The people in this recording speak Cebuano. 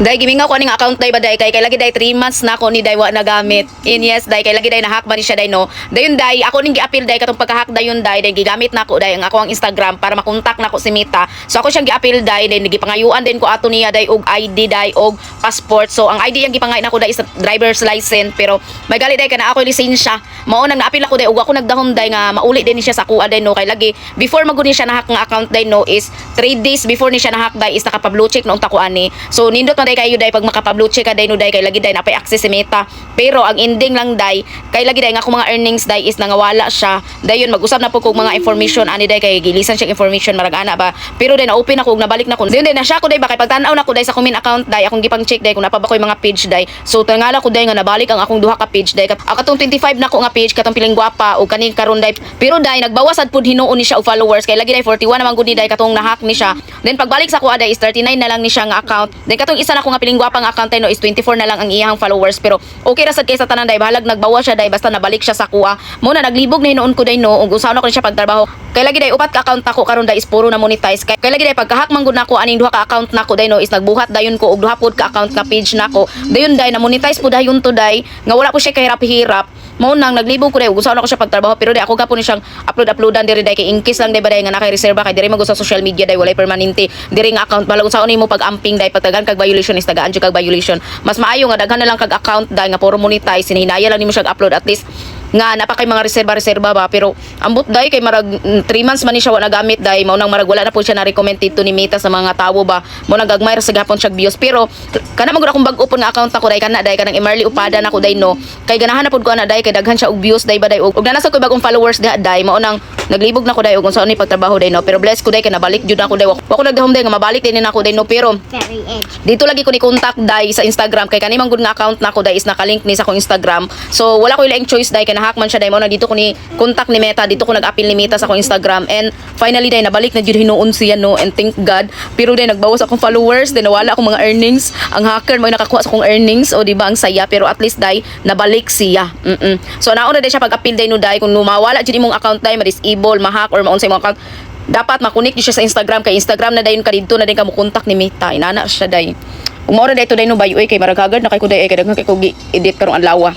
Day, gimingaw ko aning account, day ba, day, kay lagi, day, 3 months na ako ni, day, wa nagamit. In yes, day, kay lagi, day, na-hack ba ni siya, day, no. Dayon, day, ako ning gi-appeal, day, katong pagka-hack dayon, day, day gigamit na ako, day, ang ako ang Instagram para makontak nako si Meta. So ako siyang gi-appeal, day, day gipangayuan din ko ato niya, day, og ID, day, og passport. So ang ID ang gipangay nako, day, is driver's license, pero may gali, day, kana ako lisensya. Mao nang na-appeal ako, day, ug ako nagdahom, day, nga mauli din ni siya sa akuha, day, no, kay lagi before magud ni siya na-hack nga account, day, no, is 3 days before ni siya na-hack, day, is nakapa-blue check noong tako ani. So nindot man, day, kayo, day, pag makapa-blue check ka, day, no, day, kay lagi, day, napay access si Meta. Pero ang ending lang, day, kay lagi, day, nga akong mga earnings, day, is nangawala siya. Dayon mag-usab na po kog mga information ani, day, kay gilisan siya information marag ana ba. Pero day na-open ako ug nabalik na ko. Dayon, day, na siya ko, day ba, kay pagtan-aw na ko, day, sa akong main account, day, akong gipang check, day, kung napa ba ko'y mga page, day. So tangala ko, day, nga nabalik ang akong duha ka page, day. Katong 25 na ko nga page, katong piling gwapa ug kaning karon, day. Pero day nagbawas sad pud hinuon ni siya og followers kay lagi, day, 41 naman gud ni, day, katong na-hack ni siya. Then pagbalik sa kuha, day, is 39 na lang ni siya nga account. Then katong isa na ko nga piling gwapa nga account, day, no, is 24 na lang ang iyang followers, pero okay ra sad kay sa tanan, day, bahalag nagbawas siya, day, basta nabalik siya sa kuha. Mo na naglibog na hinuon ko, day, no, ug usaw na ko ni siya pagtrabaho. Kay lagi, day, upat ka account ako karon, day, is puro na monetize. Kay lagi, day, pagka-hack man gud nako aning duha ka account nako, day, no, is nagbuhat dayon ko og duha pod ka account nga page nako. Dayon, day, na monetize po dayon to, day, nga wala po siya kahirap-hirap. Mao nang naglibog ko, day, ug usaw na ko siya pagtrabaho, pero day ako gapon ni siyang upload uploadan diri, day, kay in case lang, day ba, day, nga nakay-reserba kay diri man gud sa social media, day, walay permanente diri nga account. Balag unsaon nimo pag-amping, day, pagtagan kag violation is tagaan jud kag violation. Mas maayo nga daghan na lang kag account, day, nga puro monetize, hinaya lang nimo siya upload, at least nga napakay mga reserba reserba ba. Pero ambot, day, kay marag 3 months man ni siya wa nagamit, day, mao nang marag wala na po siya na recommend dito ni Meta sa mga tawo ba. Mao nang gagmay ra sa gapon siya views, pero kana man gud akong bag-o pud nga account ako, day, kana, day, kanang Emerly Upada nako, day, no, kay ganahan na pud ko ana, day, kay daghan siya og views, day ba, day, ug nana sa koy bagong followers diha, day. Mao nang naglibog na ko, day, ug unsaon ni pagtrabaho, day, no. Pero bless ko, day, kay nabalik jud ako, day. Wa ko nagdahom, day, nga mabalik din nako, day, no, pero Very edge. dito lagi ko ni contact, day, sa Instagram, kay kani man gud nga account nako, day, is nakalink ni sa akong Instagram. So wala ko ilaing choice, day, kay na-hack man siya, day, mo na dito ko ni contact ni Meta, dito ko nag-appeal ni Meta sa akong Instagram, and finally, day, nabalik na jud hinuon siya, no, and thank God. Pero day nagbawas akong followers, day nawala akong mga earnings. Ang hacker mo nakakuha sa akong earnings o di ba ang saya? Pero at least, day, nabalik siya. So nauna, day, siya pag-appeal, day, no, day, kung mawala jud imong account, day, ma-disable, ma-hack or maunsa imong account, dapat makunik jud siya sa Instagram, kay Instagram na dayon ka didto na din ka mo contact ni Meta. Inana siya, day. Ug mao ra day to, day, no, bayo, kay marag hagad na kay ko, day, kay daghan kay ko gi-edit karong adlaw.